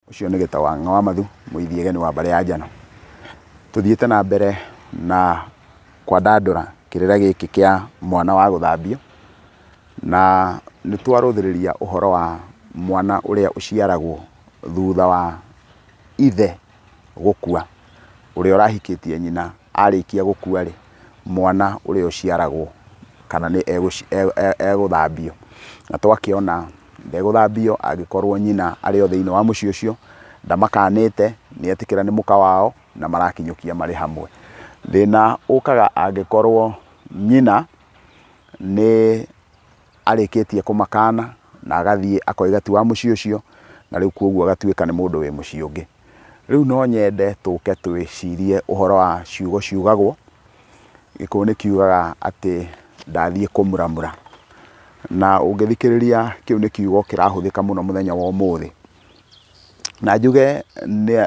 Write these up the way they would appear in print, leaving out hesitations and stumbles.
Ũcio nĩ Gĩtaũ wa Ng'awamathu, mũithiegeni wa mbarĩ ya Njano. Tũthiĩte na mbere na kwandandũra kĩrĩra gĩkĩ kĩa mwana wa gũthambio, na nĩ twarũthĩrĩria ũhoro wa mwana ũrĩa ũciaragwo thutha wa ithe gũkua. Ũrĩa ũrahikĩtie nyina arĩkia gũkua rĩ, mwana ũrĩa ũciaragwo kana nĩ egũthambio. Na twakĩona ndegũthambio angĩkorwo nyina arĩ o thĩinĩ wa mũciĩ ũcio, ndamakanĩte, nĩ etĩkĩra nĩ mũka wao na marakinyũkia marĩ hamwe. Thĩna ũkaga angĩkorwo nyina nĩ arĩkĩtie kũmakana na agathiĩ akoiga ti wa mũciĩ ũcio, na rĩu koguo agatuĩka nĩ mũndũ wĩ mũciĩ ũngĩ. Rĩu no nyende tũke twĩcirie ũhoro wa ciugo ciugagwo. Gĩkũyũ nĩ kiugaga atĩ ndathiĩ kũmuramura. Na ũngĩthikĩrĩria kĩu nĩ kiugo kĩrahũthĩka mũno mũthenya wa ũmũthĩ. Na njuge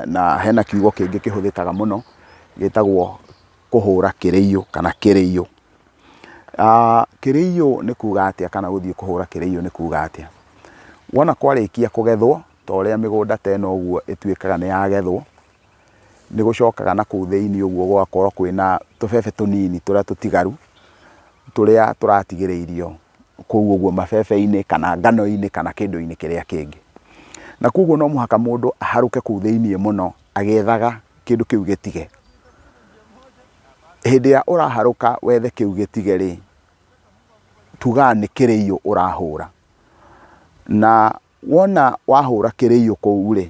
na hena kiugo kĩngĩ kĩhũthĩkaga mũno gĩtagwo kũhũra kĩrĩiyũ kana kĩrĩiyũ. Kĩrĩiyũ nĩ kuga atĩa kana gũthiĩ kũhũra kĩrĩiyũ nĩ kuga atĩa? Wona kwarĩkia kũgethwo ta ũrĩa mĩgũnda ta ĩno ũguo ĩtuĩkaga nĩ yagethwo, nĩ gũcokaga na kũu thĩinĩ ũguo gũgakorwo kwĩna tũbebe tũnini tũrĩa tũtigaru, tũrĩa tũratigĩrĩirio kũu ũguo mabebe-inĩ kana ngano-inĩ kana kĩndũ-inĩ kĩrĩa kĩngĩ. Na koguo no mũhaka mũndũ aharũke kũu thĩinĩ mũno agĩethaga kĩndũ kĩu gĩtige. Hĩndĩ ĩrĩa ũraharũka wethe kĩu gĩtige rĩ, tugaga nĩ kĩrĩiyũ ũrahũra. Na Wona wahũra kĩrĩiyũ kũu rĩ,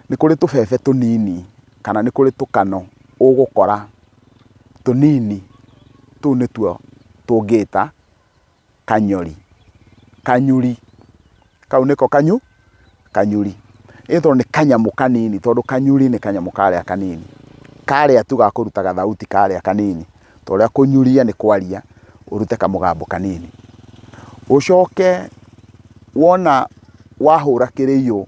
nĩ kũrĩ tũbebe tũnini kana nĩ kũrĩ tũkano ũgũkora tũnini, tũu nĩtuo tũngĩta kanyori, kanyuri, kau nĩko kanyuri. Ĩ tondũ nĩ kanyamũ kanini, tondũ kanyuri nĩ kanyamũ karĩa kanini, karĩa tu ga kũruta gathauti karĩa kanini. Ta ũrĩa kũnyuria nĩ kwaria ũrute kamũgambo kanini. Ũcoke wona wahũra kĩrĩiyũ,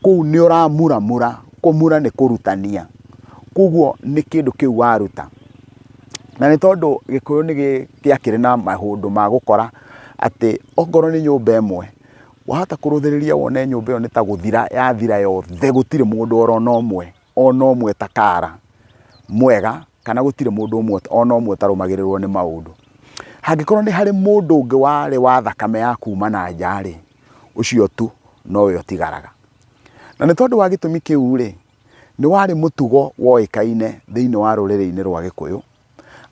kũu nĩ ũramuramura, kũmura nĩ kũrutania, koguo nĩ kĩndũ kĩu waruta. Na nĩ tondũ gĩkũyũ nĩ gĩakĩrĩ na maũndũ ma gũkora atĩ okorwo nĩ nyũmba ĩmwe, wahota kũrũthĩrĩria wone nyũmba ĩyo nĩ ta gũthira yathira yothe gũtirĩ mũndũ oro na ũmwe, ona ũmwe ũtakara mwega kana gũtirĩ mũndũ ũmwe ona ũmwe ũtarũmagĩrĩrwo nĩ maũndũ. Hangĩkorwo nĩ harĩ mũndũ ũngĩ warĩ wa thakame ya kuma na nja rĩ, ũcio tu nowe ũtigaraga. Na nĩ tondũ wa gĩtũmi kĩu rĩ, nĩ warĩ mũtugo woĩkaine thĩinĩ wa rũrĩrĩ-inĩ rwa Gĩkũyũ,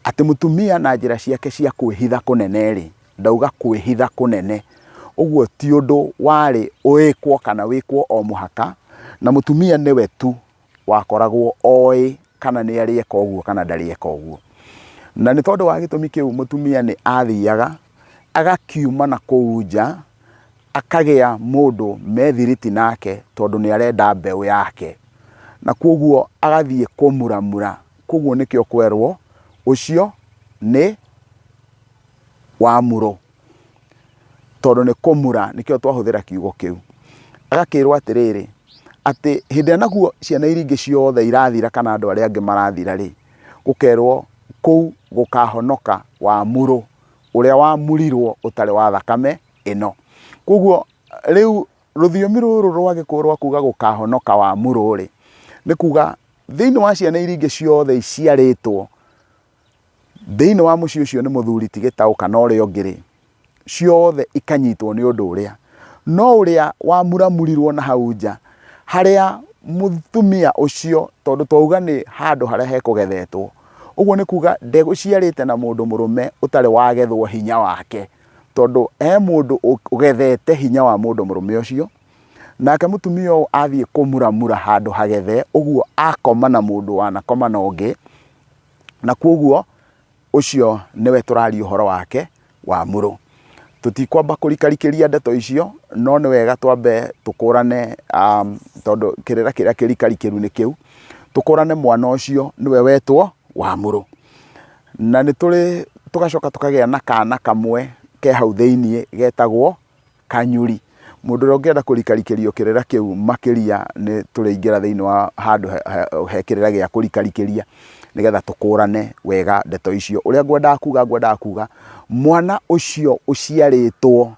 atĩ mũtumia na njĩra ciake cia kwĩhitha kũnene rĩ, ndauga kwĩhitha kũnene, ũguo ti ũndũ warĩ wĩkwo kana wĩkwo o mũhaka, na mũtumia nĩwe tu wakoragwo oĩ kana nĩ arĩ eka ũguo kana ndarĩ eka ũguo. Na nĩ tondũ wa gĩtũmi kĩu mũtumia nĩ athiaga agakiuma na kũu nja, akagĩa mũndũ me thiriti nake tondũ nĩ arenda mbeũ yake. Na kwoguo agathiĩ kũmuramura, kwoguo nĩkĩo kwerwo ũcio nĩ wamũrũ. Tondũ nĩ kũmura nĩkĩo twahũthĩra kiugo kĩu. Agakĩrwo atĩrĩrĩ, atĩ hĩndĩ ĩrĩa naguo ciana iria ingĩ ciothe irathira kana andũ arĩa angĩ marathira rĩ, gũkerwo kũu gũkahonoka wamũrũ, ũrĩa wamurirwo ũtarĩ wa thakame ĩno. Koguo rĩu rũthiomi rũrũ rwa Gĩkũyũ rwa kuga gũkahonoka wamũrũ rĩ, nĩ kuga thĩinĩ wa ciana iria ingĩ ciothe iciarĩtwo, Thĩinĩ wa mũciĩ ũcio nĩ mũthuri ti gĩtaũ kana ũrĩa ũngĩ-rĩ, ciothe ikanyitwo nĩ ũndũ ũrĩa. No ũrĩa wamuramurirwo na hau nja, harĩa mũtumia ũcio, tondũ twauga nĩ handũ harĩa hekũgethetwo, ũguo nĩ kuga ndegũciarĩte na mũndũ mũrũme ũtarĩ wagethwo hinya wake, tondũ he mũndũ ũgethete hinya wa mũndũ mũrũme ũcio, nake mũtumia ũyũ athiĩ kũmuramura handũ hagethe, ũguo akoma na mũndũ wanakoma na ũngĩ, Na kwoguo ũcio nĩwe tũraria ũhoro wake wa mũrũ. Tũtikwamba kũrikarikĩria ndeto icio, no nĩ wega twambe tũkũrane tondũ kĩrĩra kĩrĩa kĩrikarikĩru nĩ kĩu, tũkũrane mwana ũcio nĩwe wetwo wa mũrũ. Na nĩ tũrĩ tũgacoka tũkagĩa na kana kamwe ke hau thĩiniĩ getagwo kanyuri. Mũndũ ũrĩa ũngĩenda kũrikarikĩrio kĩrĩra kĩu makĩria nĩ tũrĩingĩra thĩinĩ wa handũ he kĩrĩra gĩa kũrikarikĩria nĩgetha tũkũrane wega ndeto icio. Ũrĩa ngwendaga kuga ngwendaga kuga mwana ũcio ũciarĩtwo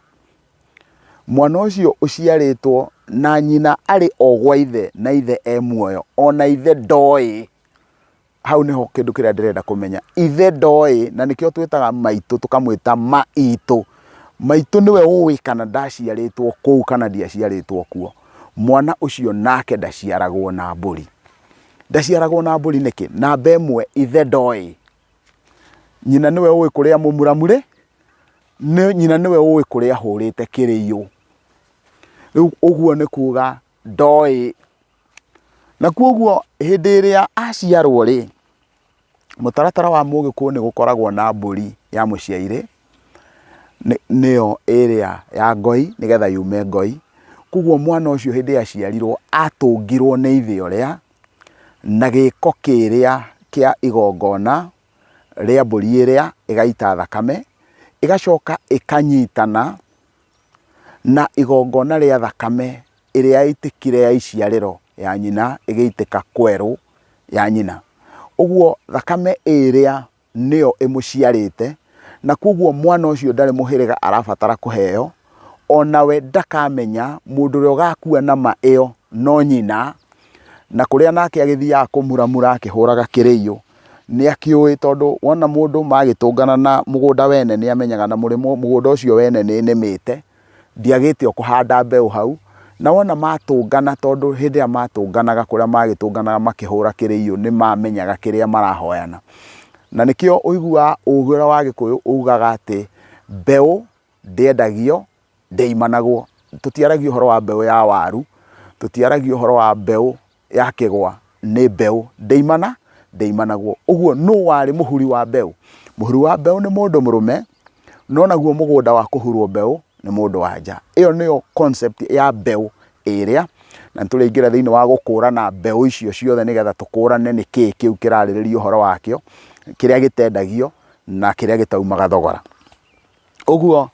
Mwana ũcio ũciarĩtwo na nyina arĩ o gwa ithe na ithe e muoyo, ona ithe ndoĩ. Hau nĩho kĩndũ kĩrĩa ndĩrenda kũmenya. Ithe ndoĩ, na nĩkĩo twĩtaga maitũ tũkamwĩta maitũ. Maitũ nĩwe ũĩ kana ndaciarĩtwo kũu kana ndiaciarĩtwo kuo. Mwana ũcio nake ndaciaragwo na mbũri. Ndaciaragwo na mbũri nĩkĩ? Namba ĩmwe, ithe ndoĩ. Nyina nĩwe ũĩ kũrĩa mũmuramure, nyina nĩwe ũĩ kũrĩa ahũrĩte kĩrĩiyũ. Rĩu ũguo nĩ kuga ndoĩ. Na koguo hĩndĩ ĩrĩa aciarwo rĩ, mũtaratara wa mũgĩkũyũ nĩ gũkoragwo na mbũri ya mũciairĩ, nĩyo ĩrĩa ya ngoi nĩgetha yume ngoi. Koguo mwana ũcio hĩndĩ ĩrĩa aciarirwo atũngirwo nĩ ithe ũrĩa na gĩko kĩrĩa kĩa igongona rĩa mbũri ĩrĩa ĩgaita thakame, ĩgacoka ĩkanyitana na igongona rĩa thakame ĩrĩa yaitĩkire ya iciarĩro ya nyina ĩgĩitĩka kwerũ ya nyina. Ũguo thakame ĩrĩa nĩyo ĩmũciarĩte, na koguo mwana ũcio ndarĩ mũhĩrĩga arabatara kũheo, onawe ndakamenya mũndũ ũrĩa ũgakua nama ĩyo no nyina, na kũrĩa nake agĩthiaga kũmuramura akĩhũraga kĩrĩiyũ, nĩ akĩũĩ tondũ wona mũndũ magĩtũngana na mũgũnda wene nĩ amenyaga na mũrĩmo mũgũnda ũcio wene nĩ nĩmĩte, ndiagĩte o kũhanda mbeũ hau, na wona matũngana tondũ hĩndĩ ĩrĩa matũnganaga kũrĩa magĩtũnganaga makĩhũra kĩrĩiyũ nĩ mamenyaga kĩrĩa marahoyana. Na nĩkĩo ũiguaga ũgĩ ũrĩa wa Gĩkũyũ ugaga atĩ mbeũ ndĩendagio ndĩimanagwo. Tũtiaragia ũhoro wa mbeũ ya waru, tũtiaragia ũhoro wa mbeũ ya kĩgwa, nĩ mbeũ ndĩimana ndĩimanagwo. Ũguo nũ warĩ mũhuri wa mbeũ? Mũhuri wa mbeũ nĩ mũndũ mũrũme, no naguo mũgũnda wa kũhurwo mbeũ nĩ mũndũ wa nja. Ĩyo nĩyo concept ya mbeũ ĩrĩa, na nĩ tũrĩingĩra thĩinĩ wa gũkũrana mbeũ icio ciothe nĩgetha tũkũrane nĩkĩĩ kĩu kĩrarĩrĩria ũhoro wakĩo, kĩrĩa gĩtendagio na kĩrĩa gĩtaumaga thogora. Ũguo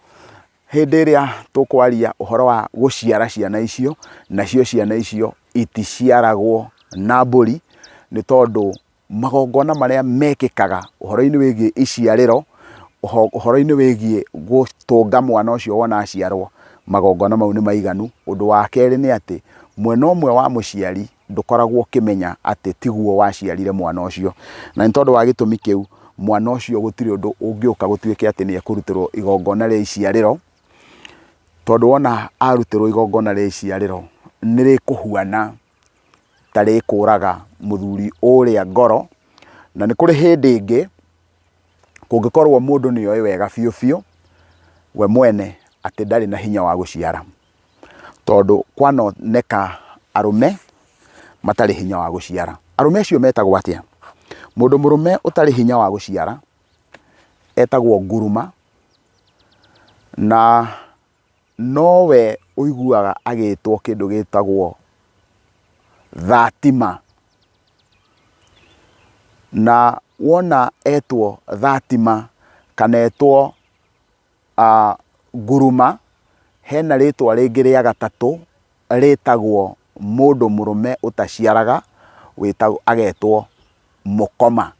hĩndĩ ĩrĩa tũkwaria ũhoro wa gũciara ciana icio, nacio ciana icio iticiaragwo na mbũri, nĩ tondũ magongona marĩa mekĩkaga ũhoro-inĩ wĩgiĩ iciarĩro, ũhoro-inĩ wĩgiĩ gũtũnga mwana ũcio wona aciarwo, magongona mau nĩ maiganu. Ũndũ wa kerĩ nĩ atĩ, mwena ũmwe wa mũciari ndũkoragwo ũkĩmenya atĩ tiguo waciarire mwana ũcio. Na nĩ tondũ wa gĩtũmi kĩu, mwana ũcio gũtirĩ ũndũ ũngĩũka gũtuĩke atĩ nĩ ekũrutĩrwo igongona rĩa iciarĩro, tondũ wona arutĩrwo igongona rĩa iciarĩro, nĩ rĩkũhuana ta rĩkũraga mũthuri ũrĩa ngoro. Na nĩ kũrĩ hĩndĩ ĩngĩ, kũngĩkorwo mũndũ nĩ oĩ wega biũ biũ we mwene atĩ ndarĩ na hinya wa gũciara. Tondũ kwanoneka arũme matarĩ hinya wa gũciara. Arũme acio metagwo atĩa? Mũndũ mũrũme ũtarĩ hinya wa gũciara etagwo nguruma, na nowe ũiguaga agĩtwo kĩndũ gĩtagwo thatima. Na wona etwo thatima kana etwo nguruma, hena rĩtwa rĩngĩ rĩa gatatũ rĩtagwo mũndũ mũrũme ũtaciaraga agetwo mũkoma.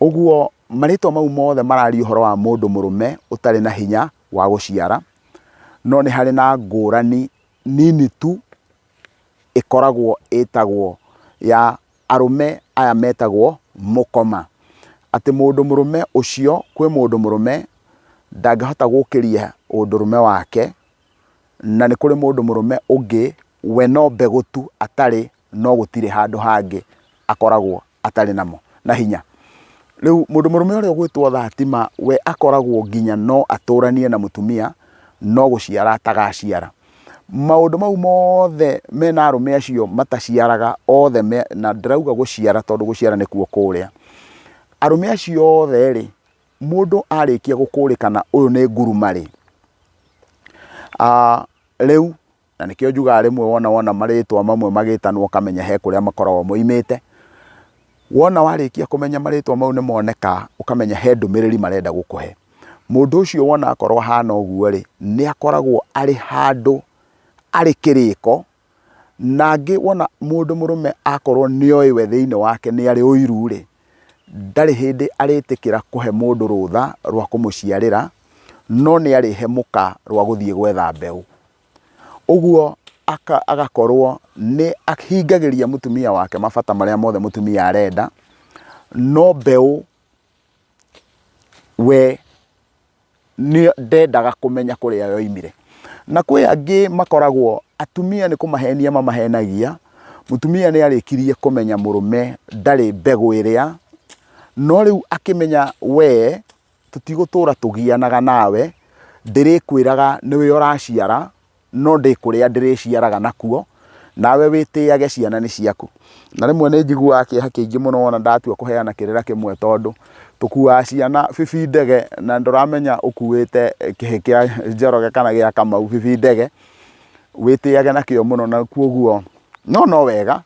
Ũguo marĩtwa mau mothe mararia ũhoro wa mũndũ mũrũme ũtarĩ na hinya wa gũciara, no nĩ harĩ na ngũrani nini tu ĩkoragwo ĩtagwo ya arũme aya metagwo mũkoma. Atĩ mũndũ mũrũme ũcio, kwĩ mũndũ mũrũme ndangĩhota gũkĩria ũndũrũme wake, na nĩ kũrĩ mũndũ mũrũme ũngĩ we no mbegũ tu atarĩ no gũtirĩ handũ hangĩ akoragwo atarĩ namo na hinya. Rĩu mũndũ mũrũme ũrĩa ũgwĩtwo thatima we akoragwo nginya no atũranie na mũtumia no gũciara atagaciara. Maũndũ mau mothe mena arũme acio mataciaraga othe me, na ndĩrauga gũciara tondũ gũciara nĩkuo kũrĩa. Arũme acio othe rĩ, mũndũ arĩkia gũkũrĩkana ũyũ nĩ nguruma rĩ, rĩu Na nĩkĩo njugaga rĩmwe wona wona marĩtwa mamwe magĩtanwo ũkamenya he kũrĩa makoragwo moimĩte. Wona warĩkia kũmenya marĩtwa mau nĩ moneka, ũkamenya he ndũmĩrĩri marenda gũkũhe. Mũndũ ũcio wona akorwo ahana ũguo rĩ, nĩ akoragwo arĩ handũ arĩ kĩrĩko, na angĩ wona mũndũ mũrũme akorwo nĩ oĩ we thĩiniĩ wake nĩ arĩ ũiru rĩ, ndarĩ hĩndĩ arĩtĩkĩra kũhe mũndũ rũtha rwa kũmũciarĩra, No nĩ arĩhe mũka rwa gũthiĩ gwetha mbeũ. Ũguo agakorwo nĩ ahingagĩria mũtumia wake mabata marĩa mothe mũtumia arenda, no mbeũ we ndendaga kũmenya kũrĩa yoimire. Na kwĩ angĩ makoragwo atumia nĩ kũmahenia mamahenagia, mũtumia nĩ arĩkirie kũmenya mũrũme ndarĩ mbegũ ĩrĩa, no rĩu akĩmenya we tũtigũtũra tũgianaga nawe, ndĩrĩkwĩraga nĩwe ũraciara, no ndĩ kũrĩa ndĩrĩciaraga nakuo, nawe wĩtĩage ciana nĩ ciaku. Na rĩmwe nĩ njiguaga kĩeha kĩingĩ mũno wona ndatua kũheana kĩrĩra kĩmwe tondũ tũkuaga ciana bibi ndege na ndũramenya ũkuĩte kĩhĩ kĩa Njoroge kana gĩa Kamau bibi ndege, wĩtĩage nakĩo mũno na koguo, no no wega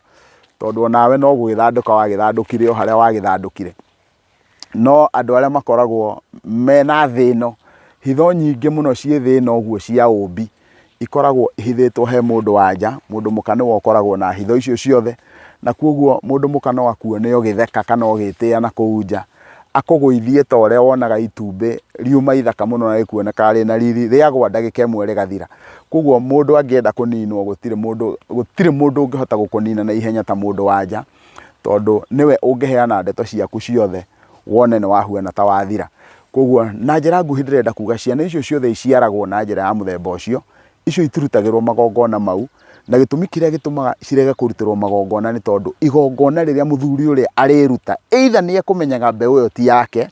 tondũ onawe no gũgĩthandũka wagĩthandũkire o harĩa wagĩthandũkire. No andũ arĩa makoragwo mena thĩ ĩno, hitho nyingĩ mũno ciĩ thĩ ĩno ũguo cia ũmbi, ikoragwo ihithĩtwo he mũndũ wa nja, mũndũ mũka nĩwe ũkoragwo na hitho icio ciothe, na koguo mũndũ mũka no akuone ũgĩtheka kana ũgĩtĩa na kũu nja, akũgũithie ta ũrĩa wonaga itumbĩ riuma ithaka mũno na rĩkuonekaga rĩna riri, rĩagwa ndagĩka ĩmwe rĩgathira. Koguo mũndũ angĩenda kũninwo gũtirĩ mũndũ, gũtirĩ mũndũ ũngĩhota gũkũnina na ihenya ta mũndũ wa nja. Tondũ nĩwe ũngĩheana ndeto ciaku ciothe wone nĩ wahuana ta wathira. Koguo na njĩra nguhĩ ndĩrenda kuga ciana icio ciothe iciaragwo na njĩra ya mũthemba ũcio, icio itirutagĩrwo magongona mau, na gĩtũmi kĩrĩa gĩtũmaga cirege kũrutĩrwo magongona nĩ tondũ igongona rĩrĩa mũthuri ũrĩa arĩruta, either nĩ ekũmenyaga mbeũ ĩyo ti yake,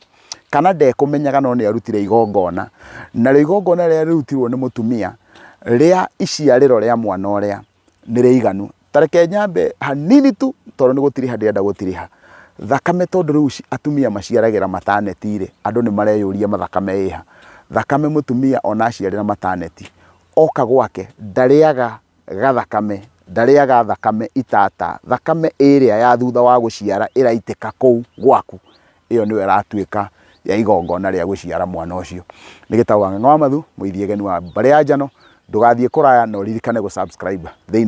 kana ndekũmenyaga no nĩ arutire igongona. Narĩo igongona rĩrĩa rĩrutirwo nĩ mũtumia rĩa iciarĩro rĩa mwana ũrĩa, nĩ rĩiganu. Ta reke nyambe hanini tu tondũ nĩ gũtiriha ndĩrenda gũtiriha. Thakame tondũ rĩu atumia maciaragĩra mataneti rĩ, andũ nĩ mareyũria thakame ĩha. Thakame mũtumia ona aciarĩra mataneti, oka gwake ndarĩaga gathakame, ndarĩaga thakame itata, thakame ĩrĩa ya thutha wa gũciara ĩraitĩka kũu gwaku. ĩyo nĩyo ĩratuĩka ya igongona rĩa gũciara mwana ũcio. Nĩ gĩtagwo Wang'ang'a wa Mathu, mũithiegeni wa mbarĩ ya Njano, ndũgathiĩ kũraya na ũririkane gũ subscribe thĩinĩ.